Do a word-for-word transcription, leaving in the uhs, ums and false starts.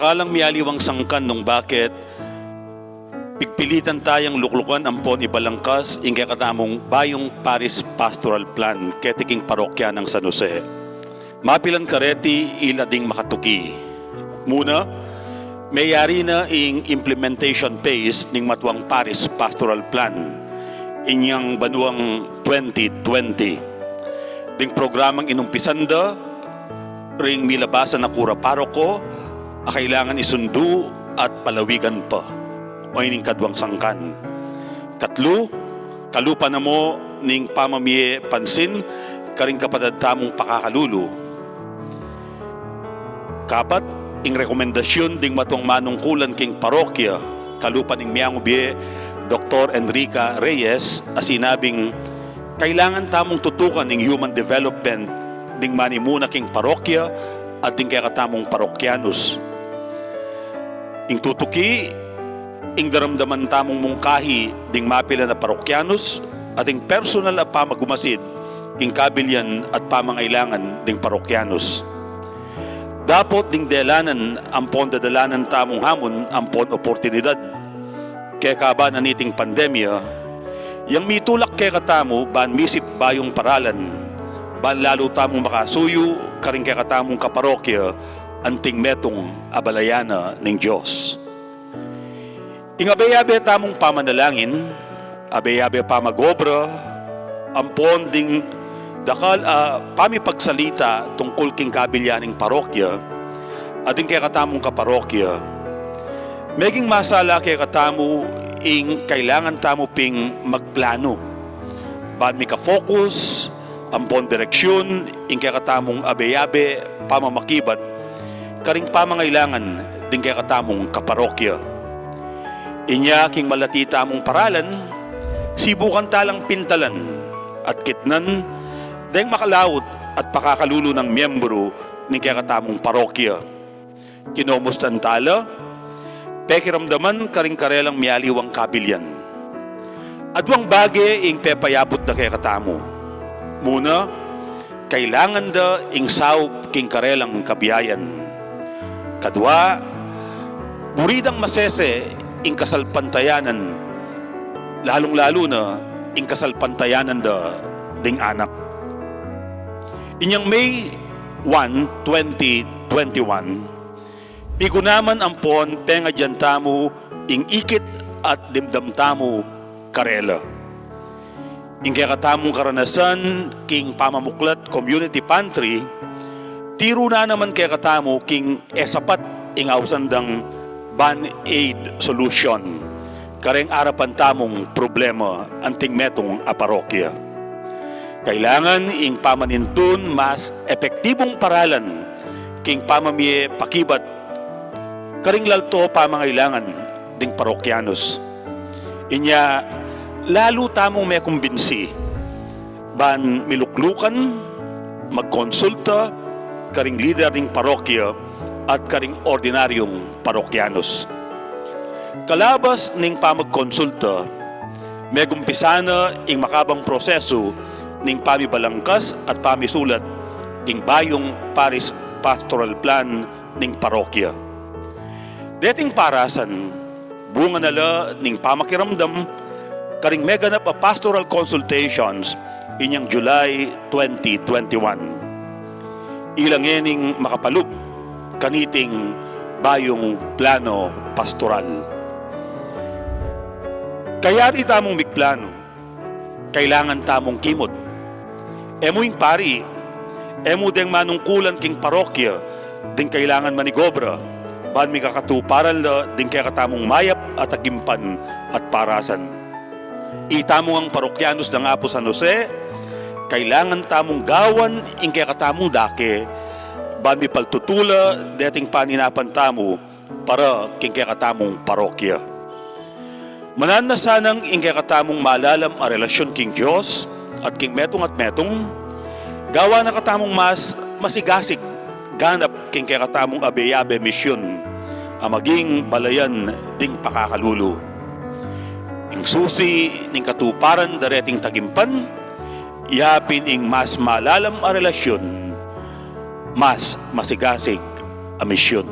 Alang mialiwang sangkan nung bakit pigpilitan tayang luklukan ampon ibalangkas ing kekatamung bayung parish pastoral plan keti king parokya nang San Jose. Mapilan kareti ila ding makatuki. Muna, meyari na ing implementation phase ning matuang parish pastoral plan inyang banuang twenty twenty. Ding programang inumpisan da ring milabasan a kura paroko a kailangan isundu at palawigan pa. O ining kaduang sangkan. Katlu, kalupa na mu ning pamamie pansin karing kapatad tamung pakakalulu. Kapat, ing rekomendasyun ding matuang manungkulan king parokya, kalupa ning miangu bie Doktor Enrica Reyes, a sinabing kailangan tamung tutukan ing human development ding manimuna king parokya at ding kekatamung parokyanus. Ing tutuki, ing daramdaman tamung mungkahi ding mapilan a parokyanus at ing personal a pamagumasid king kabilyan at pamangailangan ding parokyanus. Dapot ding delanan ampon dadalanan tamung hamon ampon oportunidad kekaba na niting pandemya, yang mitulak kekatamu ban misip bayung paralan, ban lalu tamung makasuyu karing kekatamung kaparokya anting metung a balayan na ning Dios. Ing abe-abe tamung pamanalangin, abe-abe pamag-obra, ampon ding dakal a pamipagsalita tungkul king kabilyan ning parokya, at ding kekatamung kaparokya. Meging masala kekatamu ing kailangan tamu ping magplanu. Ban mika-focus, ampon direksyun, ing kekatamung abe-abe pamamakibat karing pamangailangan ding kekatamung kaparokya. Inya king malati tamung paralan, sibukan talang pintalan at kitnan deng makalaut at pakakalulu nang miyembru ning kekatamung parokya. Kinomustan tala, pekiramdaman karing karelang mialiwang kabilyan. Aduang bage ing pepayabut da kekatamu. Muna, kailangan da ing saup king karelang kabiayan. Kadua, buri dang masese ing kasalpantayanan, lalung-lalu na ing kasalpantayanan da ding anak. Inyang May one, twenty twenty-one, pigunaman ampon pengadyan tamu ing ikit at dimdam tamu karela. Ing kekatamung karanasan king pamamuklat community pantry, tiru na naman kekatamu king e sapat ing ausan dang band-aid solution kareng arapan tamung problema anting metung a parokya. Kailangan ing pamanintun mas epektibung paralan king pamamie pakibat karing lalto pamangailangan ding parokyanus. Inya, lalu tamung mekumbinsi ban miluklukan, magkonsulta karing lider ning parokya at karing ordinaryung parokyanus. Kalabas ning pamagkonsulta, megumpisa na ing makabang prosesu ning pamibalangkas at pamisulat king bayung parish pastoral plan ning parokya. Deting parasan, bunga na la ning pamakiramdam karing meganap a pastoral consultations inyang July twenty twenty-one. Ila ngening makapalub kaniting bayung plano pastoral. Kayari tamung migplano, kailangan tamung kimut. E mu ing pari, e mu deng manungkulan king parokya ding kailangan manigobra ban mikakatuparan la ding kekatamung mayap a tagimpan at parasan. Itamu ngang parokyanus nang Apu San Jose, kailangan tamung gawan ing kekatamung dake ban mipaltutula deting paninapan tamu para king kekatamung parokya. Mananu na sanang ing kekatamung malalam a relasyun king Dios at king metung at metung, gawan na katamung mas masigasig ganap king kekatamung abe-abe misyun a maging balayan ding pakakalulu. Ing susi ning katuparan da reting tagimpan, yapin ing mas malalam a relasyun, mas masigasig a misyun.